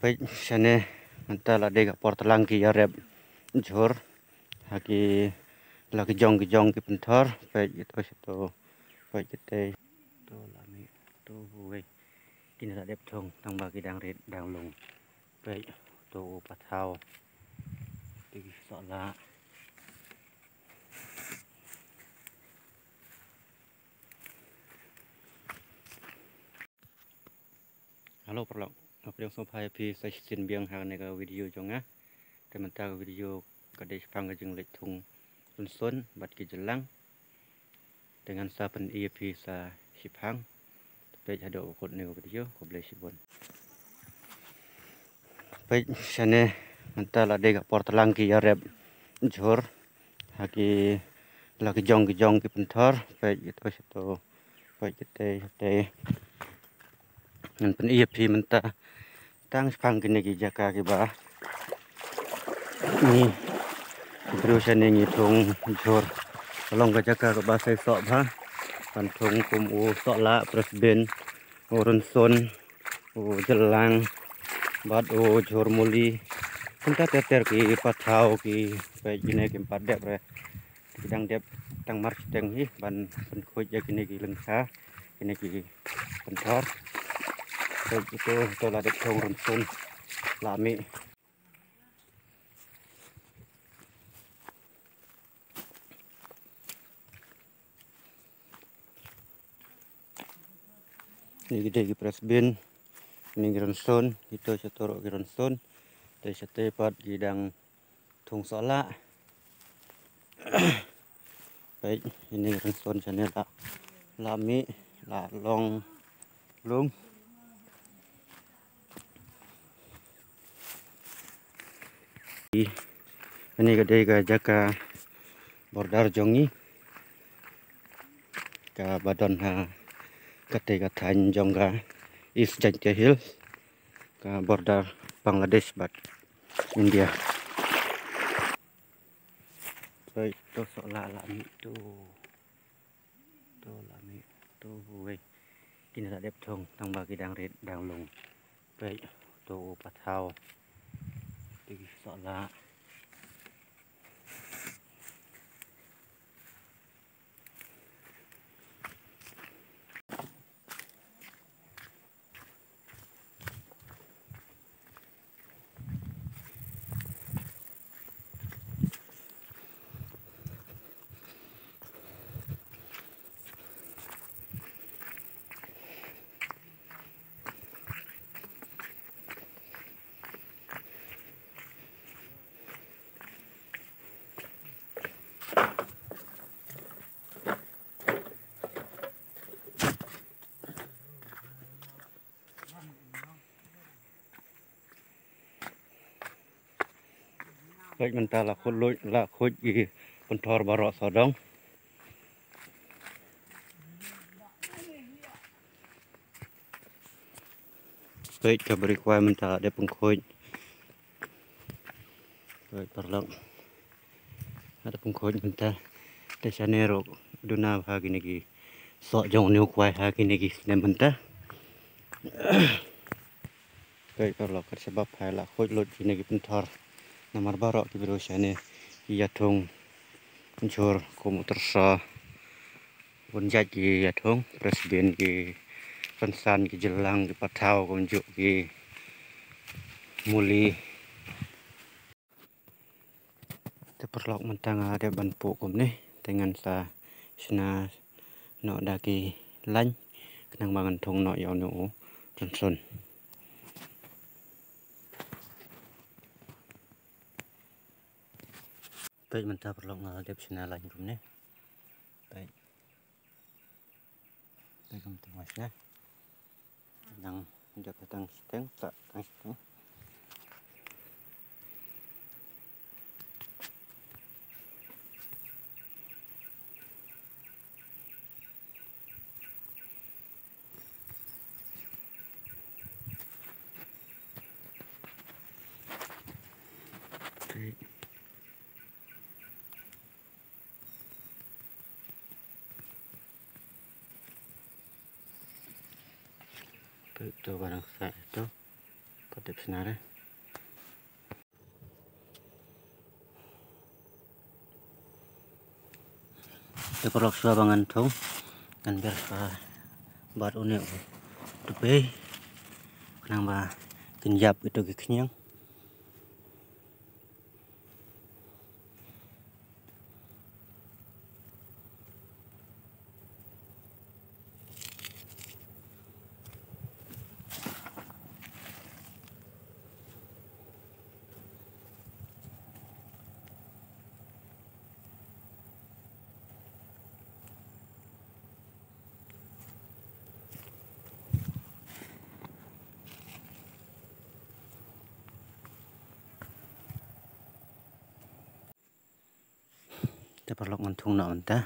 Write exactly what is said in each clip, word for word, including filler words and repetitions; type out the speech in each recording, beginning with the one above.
Peit shane, mynta la dei ka por tlang ki ïarep jhur ha ki la ki jong ki jong ki pynthor. Peit ito shito, peit kite. To la mih to, wei. Kine la dep thung tang ba ki dang rit dang lung. Peit to u pathaw. Te ki sohlah. Hello paralok, nga pdiang sngewbha ïa phi sa shisien biang ha kane ka video jong nga. Te mynta ka video ka dei shaphang ka jingleit thung rynsun bad ki jylang. Te ngan sa pyni ïa phi sa shiphang. Te peit haduh ba kut ne ka video, khublei shibun. Peit shane, mynta la dei ka por tlang ki ïarep jhur ha ki la ki jong ki jong ki pynthor. Peit ito shito, peit kite kite. Ngan pyni ïa phi mynta tang shaphang kine ki jaka kiba ngi briew shane ngi thung jhur. Ka long ka jaka kaba seisoh bha ban thung kum u sohlah, presbin, u rynsun, u jylang bad u jhur muli. Kumta ter ter ki pathaw ki, peit kine kim pat dep re. Ki dang dep tang mar shiteng hi ban pynkhuid ïa kine ki lyngkha, kine ki pynthor. Peit ito, ito la dep thung rynsun la mih. Ni ki dei ki presbin, ni ki rynsun, ito shato ruh ki rynsun. Te shate pat ki dang thung sohlah. Peit, ini rynsun shane la, la mih, la long lung. Kane ka dei ka jaka border jong ngi, kaba don ha kata ka thaiñ jong ka East Jaintia Hills, ka border Bangladesh bad India. Peit to sohlah la mih to. To la mih to, wei. Kine la dep thung tang ba ki dang rit dang lung. Peit to u pathaw. Te ki sohlah. Peit mynta la khuid luid, la khuid ki pynthor baroh sawdong. Peit ka bri kwai mynta la dep pynkhuid. Peit paralok. La dep pynkhuid mynta. Te shane ruh duna bha kine ki soh jong une u kwai ha kine ki snem mynta. Peit paralok, kat shaba phai la khuid lut kine ki pynthor. Namar baroh ki briew shane ki ïathung jhur kum u tyrso. Bun jait ki ïathung, presbin, ki rynsan, ki jylang, ki pathaw, kumjuh ki muli. Te paralok, mynta nga dep ban puh kumne, te ngan sa shna noh da ki lain, khnang ba ngan thung noh ïa une u rynsun. Peit mynta paralok, nga dep shna lain kumne. Peit. Peit kumta nga shna. Nang dep tang shiteng, sa tang shiteng. Peit. Peit to ba nang sah to. Pat dep snar eh. Te paralok, shuwa ba ngan thung, ngan ber shuwa bad une u tupei, khnang ba kin ïap ito ki khñiang. Te paralok, ngan thung noh mynta.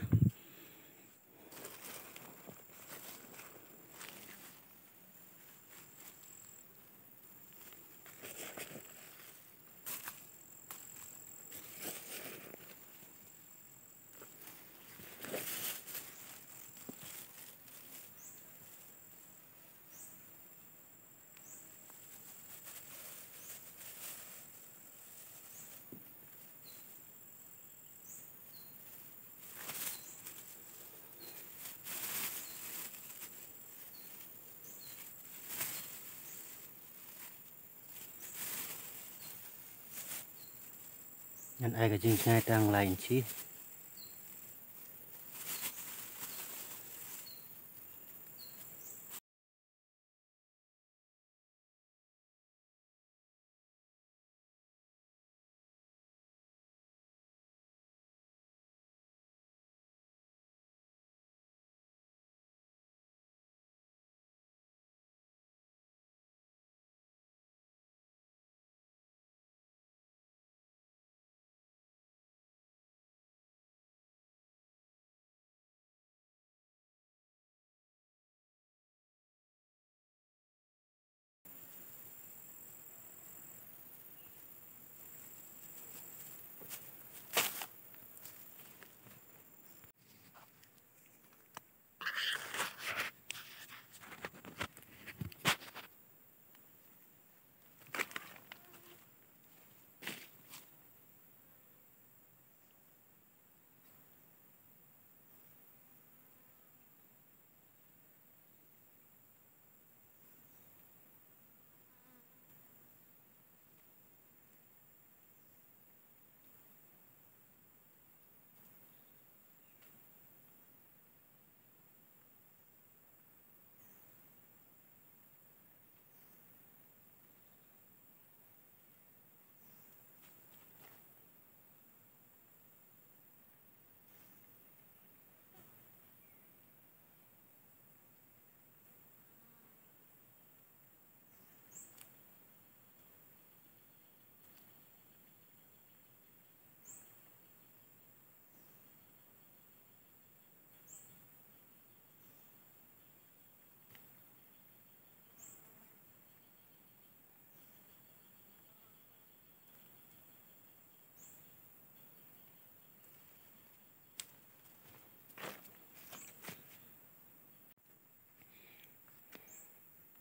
Ngan ai ka jingjngai tang lai inchi.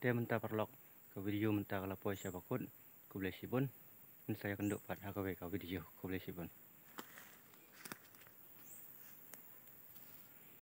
Te mynta paralok, ka video mynta ka la poi sha ba kut. Khublei shibun. Ngin sa ïakynduh pat ha kawei ka video. Khublei shibun.